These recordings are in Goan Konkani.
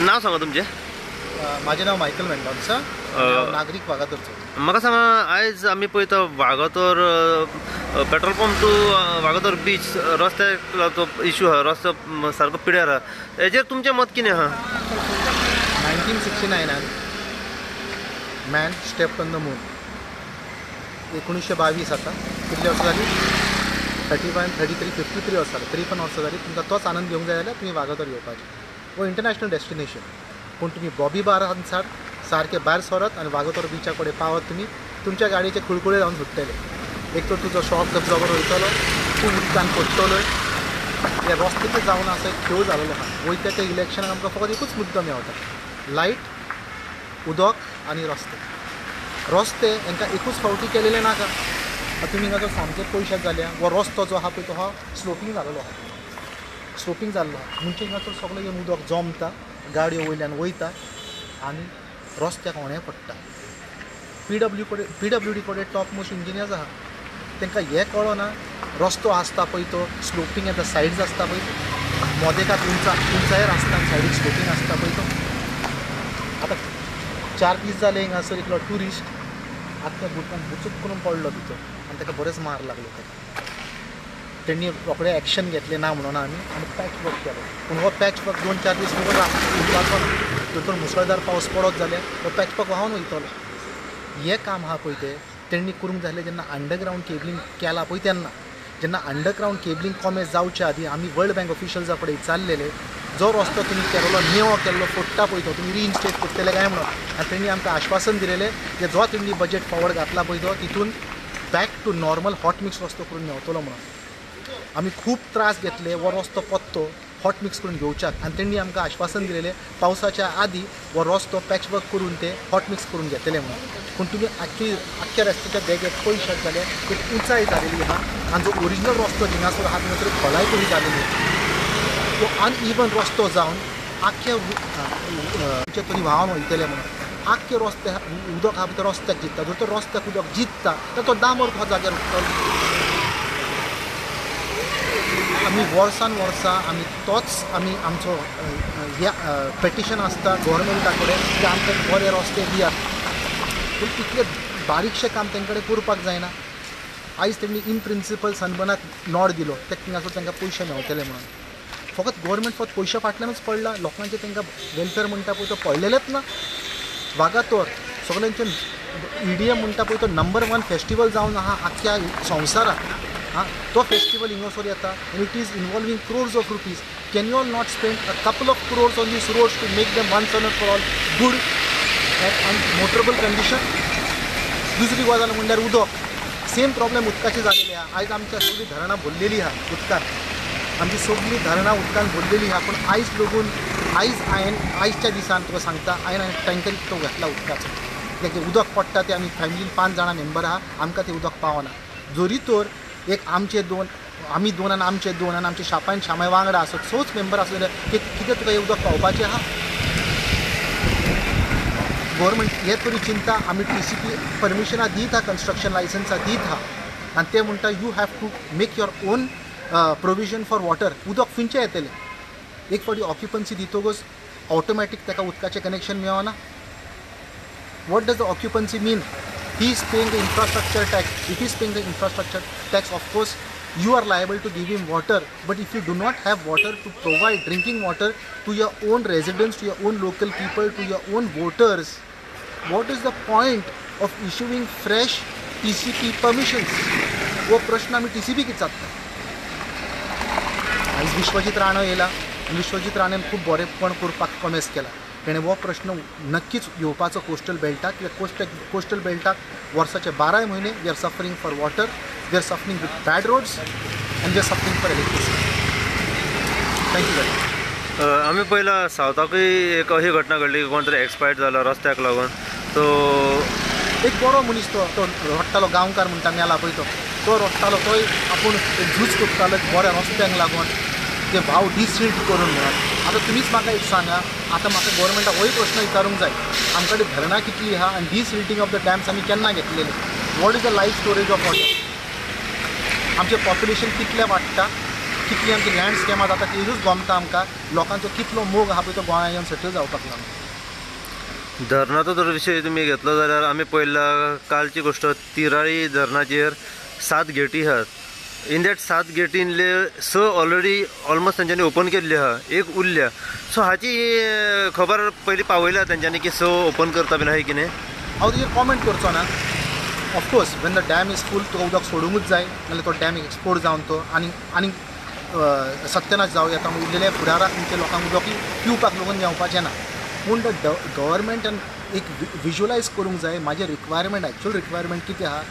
नाव सांगा तुमचें. म्हाजें नांव मायकल मेंडोन्सा, नागरीक वागातोरचो. म्हाका सांगा, आयज आमी पळयता Vagator petrol pump to Vagator beach रस्त्याक जो इशू आहा, रस्तो सारको पिड्यार आहा, हेजेर तुमचें मत कितें आहा? 1969 man step on the moon. 1922 आतां कितली वर्सां जाली? 31, 33, 53 वर्सां जाली, 53 वर्सां जाली. तुमकां तोच आनंद घेवंक जाय जाल्यार तुमी वागातोर येवपाचें. हो इंटरनॅशनल डेस्टिनेशन, पूण तुमी बॉबी बारांसार सारके भायर सरत आनी वागातोर बिचा कडेन पावत तुमी तुमच्या गाडयेचे खुळखुळे जावन सुट्टले. एक तर तुजो शॉक अब्जॉर्बर वयतलो, तूं उदकान पडटलो. हे रस्ते जावन आसा एक खेळ जालेलो आहा. वयता त्या इलेक्शनाक आमकां फकत एकूच मुद्दो मेळटा, लायट, उदक आनी रस्ते. रस्ते हांकां एकूच फावटी केलेले नाका. आतां तुमी हिंगा जर सामके पयशात जाल्यार हो रस्तो जो आहा पळय तो हो स्लोपींग जालेलो आहा, स्लोपींग जाल्लो आहा. म्हणजे हिंगासर सगळें येवन उदक जमता, गाडयो वयल्यान वयता आनी रस्त्याक होणें पडटा. पी डब्ल्यू डी कडेन टॉप मोस्ट इंजिनियर्स आहा, तांकां हें कळना रस्तो आसता पळय तो स्लोपींग येता, सायड्स आसता पळय, मोदेकाक उंचायेर आसता आनी सायडीक स्लोपींग आसता पळय तो. आतां 4 दीस जाले हिंगासर एकलो ट्युरिस्ट आतां त्या उदकान बुचूक करून पडलो भितर आनी ताका बरेंच मार लागलो. ताका तेणी रोखडें एक्शन घेतलें ना म्हणून आमी आनी पॅच वर्क केलो. पूण हो पॅच वर्क 2-4 दीस भितर उरपाचो ना. जर तर मुसळधार पावस पडत जाल्यार हो पॅच वर्क व्हांवन वयतलो. हें काम आहा पळय तें तेणी करूंक जाय आसलें जेन्ना अंडरग्रावंड केबलींग केलां पळय तेन्ना. जेन्ना अंडरग्रावंड केबलींग कोमेस जावचे आदीं आमी वर्ल्ड बँक ऑफिशल्सा कडेन विचारलेले, जो रस्तो तुमी केल्लो नेवो केल्लो फोडटा पळय तो तुमी रिइन्स्टेट करतले काय म्हणून. आनी तेणी आमकां आश्वासन दिलेलें की जो तेणी बजेट फॉवर्ड घातला पळय तो तितून back to normal hot mix रस्तो करून मेवतलो म्हणून. आमी खूब त्रास घेतले हो रस्तो पत्तो हॉट मिक्स करून घेवच्याक, आनी तेणी आमकां आश्वासन दिलेलें पावसाच्या आदीं हो रस्तो पॅचवर्क करून ते हॉट मिक्स करून घेतले म्हणून. पूण तुमी आख्खी आख्ख्या रस्त्याच्या देगेक पळयशात जाल्यार खूब उंचाय जालेली आहा आनी जो ओरिजिनल रस्तो जिंगासर आहा थिंगासर खोलाय कशी जालेली आहा. तो अनइवन रस्तो जावन आख्खे तरी व्हांवन वयतले म्हणून आख्खे रस्ते उदक आहा पळय रस्त्याक जित्ता. जर तो रस्त्याक उदक जित्ता तर तो डांबर कसो जाग्यार उरतलो? आमी वर्सान वर्सां आमी तोच आमी आमचो हे पेटिशन आसता गोवोरमेंटा कडेन की आमकां बरे रस्ते दियात, पूण इतलें बारीकशें काम तेंचे कडेन करपाक जायना. आयज तेणी इन प्रिंसिपल सनबर्नाक नॉड दिलो, ते थिंगासर तांकां पयशे मेवतले म्हणून. फकत गोवोरमेंट फकत पयशा फाटल्यानूच पडला, लोकांचें तांकां वेलफेर म्हणटा पळय तो पडलेलेच ना. वागातोर सगळ्यांचे ईडीएम म्हणटा पळय तो नंबर 1 फेस्टिवल जावन आहा आख्ख्या संवसाराक. आं, तो फेस्टिवल हिंगासर येता आनी it is involving crores of rupees. Can you all not spend a couple of crores on these roads to make them once and for all good and motorable condition? दुसरी गजाल म्हणल्यार उदक. सेम प्रॉब्लेम उदकाचे जालेले आहा. आयज आमच्या सगळीं धरणां भरलेली आहा उदकान, आमची सगळीं धरणां उदकान भरलेली आहा. पूण आयज लगून आयज हांवें आयजच्या दिसान तुका सांगता, हांवें टँकर इतलो घातला उदकाचो. कित्याक उदक पडटा तें आमी फॅमिलीन 5 जाणां मेंबर आहा, आमकां तें उदक पावना. जरी तर एक आमचे दोन, आमी दोन आनी आमचे दोन आनी आमचे शापान शामाय वांगडा आसत 6 मेंबर आसत जाल्यार कितें तुका हें उदक पावपाचें आहा? गोवोरमेंट हे तरी चिंता. आमी टीसीपी परमिशनां दिता, कन्स्ट्रक्शन लायसन्सां दिता आनी ते म्हणटा you have to make your own provision for water. उदक खंयचें येतलें? एक फावटी ऑक्युपन्सी दितकच ऑटोमॅटीक ताका उदकाचें कनेक्शन मेळना. What does the occupancy mean? He is paying the infrastructure tax. If he is paying the infrastructure tax, of course you are liable to give him water. But if you do not have water to provide drinking water to your own residents, to your own local people, to your own voters, what is the point of issuing fresh TCP permissions? हो प्रश्न आमी टीसीपी विचारता. आयज विश्वजीत राणे येयला, विश्वजीत राणेन खूब बरेंपण करपाक कॉमेस केला. तेणें हो प्रश्न नक्कीच येवपाचो कोस्टल बेल्टाक. कित्याक कोस्टल बेल्टाक वर्साचे 12 म्हयने we are suffering for water, we are suffering with bad roads and we are suffering for electricity. Thank you very much. आमी पयला सावथाकूय एक अशी घटना घडली की कोण तरी एक्सपायर्ड जालो रस्त्याक लागून. तो एक बरो मनीस तो तो रडटालो, गांवकार म्हणटा मेला पळय तो, तो रडटालो, तोय आपूण एक झूज करतालो बऱ्या रस्त्यांक लागून ते भाव डिसिल्ट करून म्हणून. आतां तुमीच म्हाका एक सांगा, आतां म्हाका गोवोरमेंटाक होय प्रश्न विचारूंक जाय, आमचे कडेन धरणां कितलीं आहा आनी डिसिल्टींग ऑफ the dams आमी केन्ना घेतलेले? What is the life storage of water? आमचें पॉप्युलेशन कितलें वाडटा? कितली आमची लँड स्कॅमां जाता तेजूच गोमता आमकां लोकांचो कितलो मोग आहा पळय तो गोंया येवन सेटल जावपाक लागून. धरणाचो जर विशय तुमी घेतलो जाल्यार आमी पळयला कालची गोश्ट, तिराळी धरणाचेर 7 गेटी आहात. इन that 7 गेटींतले 6 ऑलरेडी ऑलमोस्ट तेंच्यांनी ओपन केल्ली आहा, एक उरल्या. सो हाची खबर पयलीं पावयल्या तेंच्यांनी की 6 ओपन करता बीन आहा कितें? हांव तेजेर कॉमेंट करचो ना. Of course when the dam is full तुका उदक सोडूंकूच जाय, नाल्यार तो डॅम एक्सपोर्ट जावन तो आनी आनी सत्यानाश जावं येता. उरलेल्या फुडाराक तुमच्या लोकांक उदक पिवपाक लागून मेळपाचें ना. पूण the गव्हर्मेंटान एक विज्युअलायज करूंक जाय म्हाजें रिक्वायरमेंट, एक्चुअल रिक्वायरमेंट कितें आहा.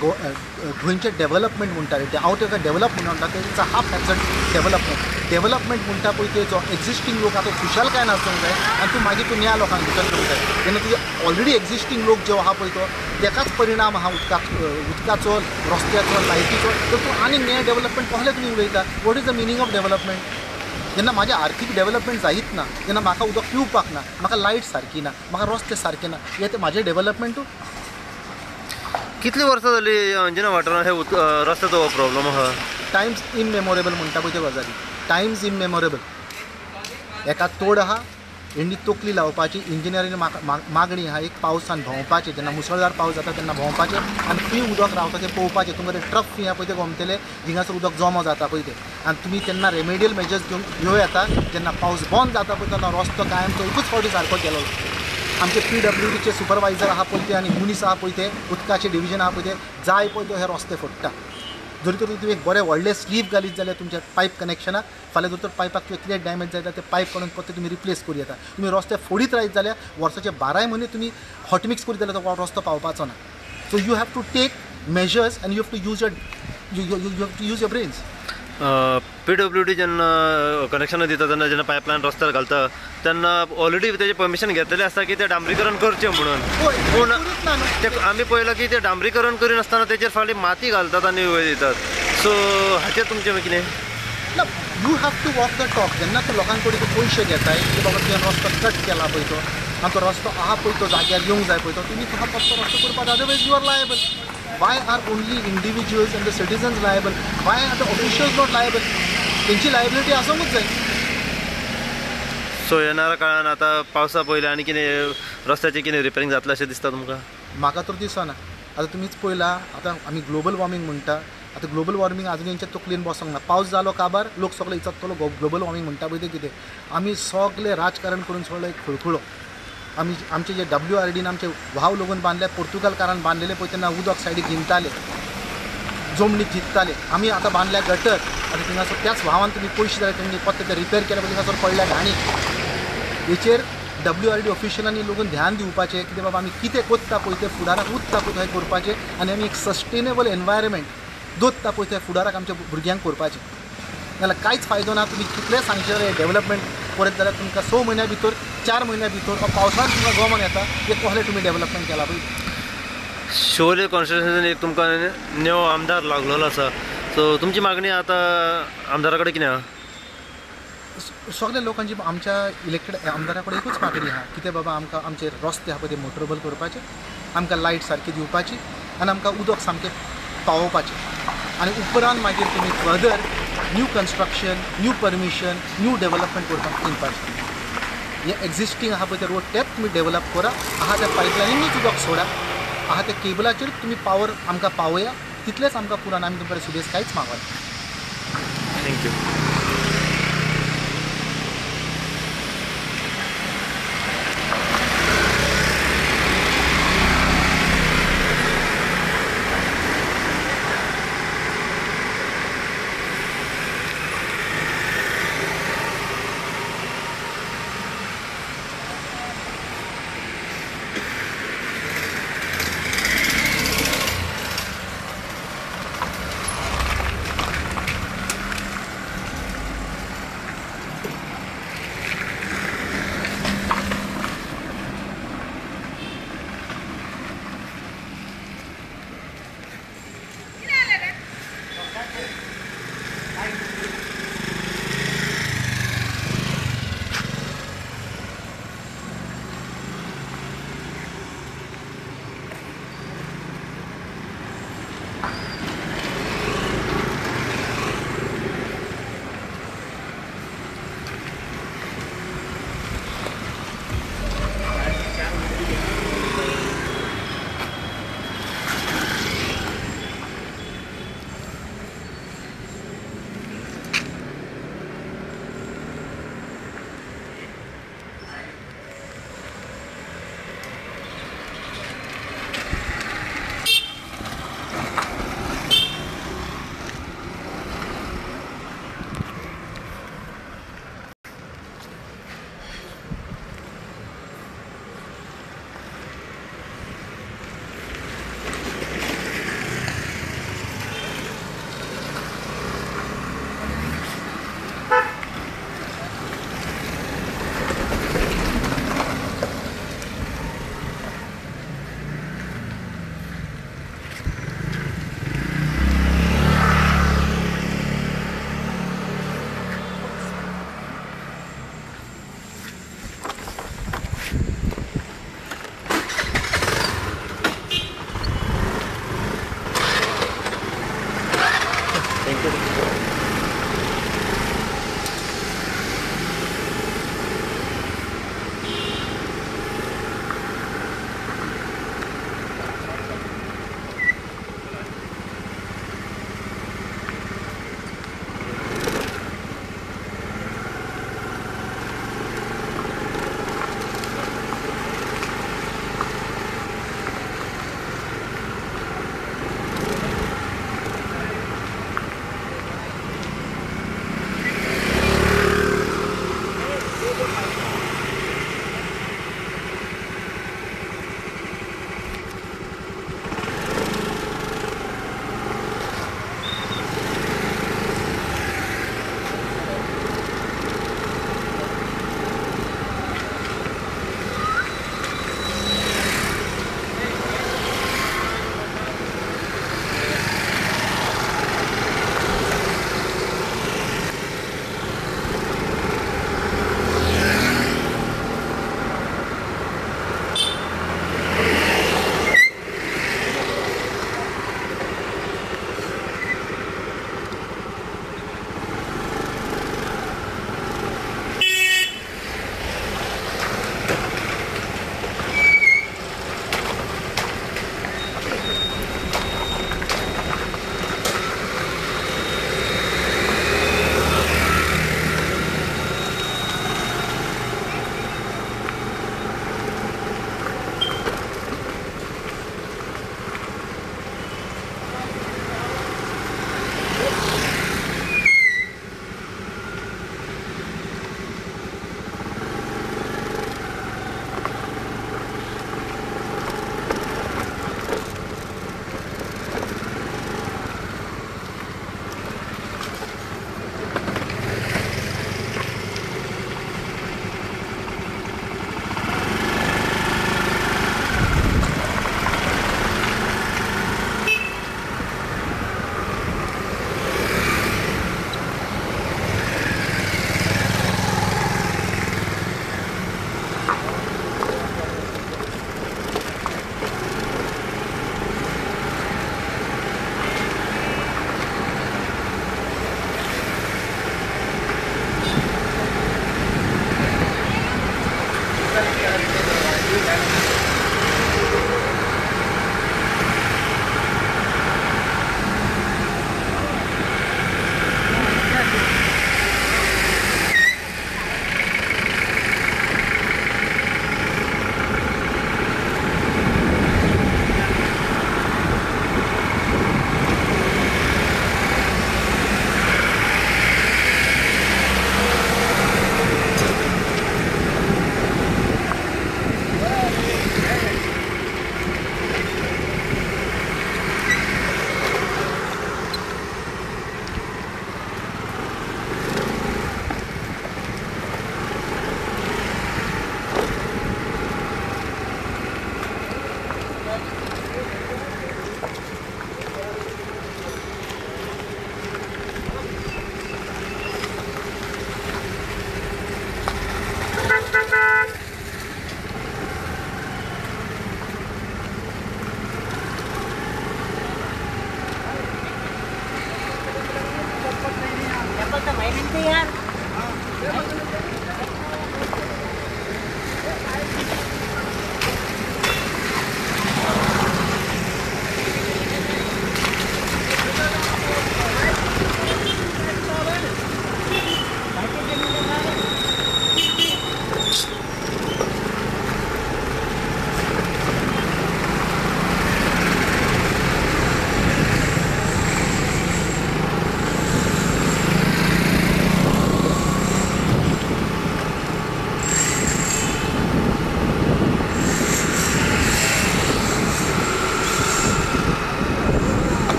गोंयचें डेवलपमेंट म्हणटा ते, हांव ताका डेवलप म्हणटा ते it's a half hazard development. Development म्हणटा पळय ते जो एक्झिस्टींग लोक आहा तो खुशालकायेन आसूंक जाय आनी तूं मागीर तूं न्या लोकांक भितर करूंक जाय. जेन्ना तुजे ऑलरेडी एक्झिस्टींग लोक जो आहा पळय तो तेकाच परिणाम आहा उदकाचो, रस्त्याचो, लायटीचो, तर तूं आनी न्या डेवलपमेंट कसलें तुमी उलयता? What is the meaning of development? जेन्ना म्हाजें आर्थीक डेवलपमेंट जायत ना, जेन्ना म्हाका उदक पिवपाक ना, म्हाका लायट सारकी ना, म्हाका रस्ते सारके ना, हें तें म्हाजें डेवलपमेंटू. कितली वर्सां जाली अंजुना वाठारांत हे रस्त्याचो प्रॉब्लम आहा? टायम्स इममेमोरेबल म्हणटा पळय त्यो गजाली, टायम्स इममेमोरेबल. एका तोड आहा, हेणी तकली लावपाची इंजिनियरींग मागणी आहा एक पावसान भोंवपाचें, जेन्ना मुसळधार पावस जाता तेन्ना भोंवपाचें आनी खंय उदक रावता तें पळोवपाचें. तुमकां ते ट्रफ खंय आहा पळय ते गोमतले, जिंगासर उदक जमो जाता पळय तें, आनी तुमी तेन्ना रेमेडियल मेजर्स घेवन घेवं येता. जेन्ना पावस बंद जाता पळय तेन्ना रस्तो कायमचो एकूच फावटी सारको केलो. आमचे PWDचे सुपरवायजर आहा पळय ते आनी मनीस आहा पळय ते, उदकाचें डिविजन आहा पळय ते, जाय पळय तो हे रस्ते फोडटा. जरी तर तुवें एक बरें व्हडलें स्लीव घालीत जाल्यार तुमच्या पायप कनेक्शनाक, फाल्यां जर तर पायपाक तुवें कितें डॅमेज जायत जाल्यार ते पायप काडून परतें तुमी रिप्लेस करूं येता. तुमी रस्ते फोडीत रायत जाल्यार वर्साचे 12 म्हयने तुमी हॉट मिक्स करीत जाल्यार तो रस्तो पावपाचो ना. So you have to take measures and you have to use your you have to use your brains. PWD जेन्ना कनेक्शनां दिता तेन्ना जेन्ना पायपलायन रस्त्यार घालता तेन्ना ऑलरेडी तेजें परमिशन घेतलेलें आसता की तें डांबरीकरण करचें म्हणून. पूण ते आमी पळयलां की तें डांबरीकरण करिनासतना तेजेर फाल्यां माती घालतात आनी वयर दितात. सो हाचेर तुमचें कितें? ना, you have to walk the talk. जेन्ना तूं लोकां कडेन तूं पयशे घेताय की बाबा तुवें रस्तो कट केला पळय तो, आनी तो रस्तो आहा पळय तो जाग्यार येवंक जाय पळय तो, तुमी तुका पत्तो रस्तो करपाक, otherwise you are liable. Why are only individuals and the citizens liable? Why are the officials not liable? तेंची लायबिलिटी आसूंकूच जाय. सो येणाऱ्या काळान आतां पावसा पयलीं आनी कितें रस्त्याचें कितें रिपेरींग जातलें अशें दिसता तुमकां? म्हाका तर दिसना. आतां तुमीच पळयला, आतां आमी ग्लोबल वॉर्मींग म्हणटा, आतां ग्लोबल वॉर्मींग आजून तेंच्या तकलेन बसोंक ना. पावस जालो काबार लोक सगळे विचारतलो ग्लोबल वॉर्मींग म्हणटा पळय तें कितें. आमी सगळे राजकारण करून सगळो एक खुळखुळो. आमी आमचे जे WRDन आमचे व्हाव लोगून बांदले, पोर्तुगालकारान बांदलेले पळय तेन्ना उदक सायडीक गिंताले, जमनीक जित्ताले. आमी आतां बांदल्या गटर, आनी थिंगासर त्याच व्हावान तुमी पयशे जाल्यार तेंगे परते ते रिपेर केले पळय थिंगासर पडल्या घाणी. हेचेर WRD ऑफिशियलांनी लोगून ध्यान दिवपाचें कितें बाबा आमी कितें कोत्ता पळय तें फुडाराक उरता पळय थंय करपाचें, आनी आमी एक सस्टेनेबल एनवायरमेंट दवरता पळय तें फुडाराक आमच्या भुरग्यांक करपाचें. नाल्यार कांयच फायदो ना. तुमी कितलें सांगचें जाल्यार डेवलपमेंट करत जाल्यार तुमकां 6 म्हयन्या भितर, 4 म्हयन्या भितर वा पावसांत तुमकां गोमोन येता हें कसलें तुमी डेवलपमेंट केलां पळय. शिवोले कॉन्स्टिट्युएन्सीन एक तुमकां नवो आमदार लागलेलो आसा, सो तुमची मागणी आतां आमदारा कडेन कितें आहा? सगल्या लोकांची आमच्या इलेक्टेड आमदारा कडेन एकूच मागणी आहा, कितें बाबा आमकां आमचे रस्ते आहा पळय ते मोटरेबल करपाचे, आमकां लायट सारकी दिवपाची आनी आमकां उदक सामकें पावोवपाचें. आनी उपरांत मागीर तुमी further new construction, new permission, new development करपाक चिंतपाचें. हे एक्झिस्टींग आहा पळय ते रोड तेच तुमी डेवलप करा, आहा त्या पायपलायनीनूच उदक सोडा, आहा त्या केबलाचेर तुमी पावर आमकां पावया, तितलेंच आमकां पुरो आनी आमी तुमकां सुबेज कांयच मागना. Thank you.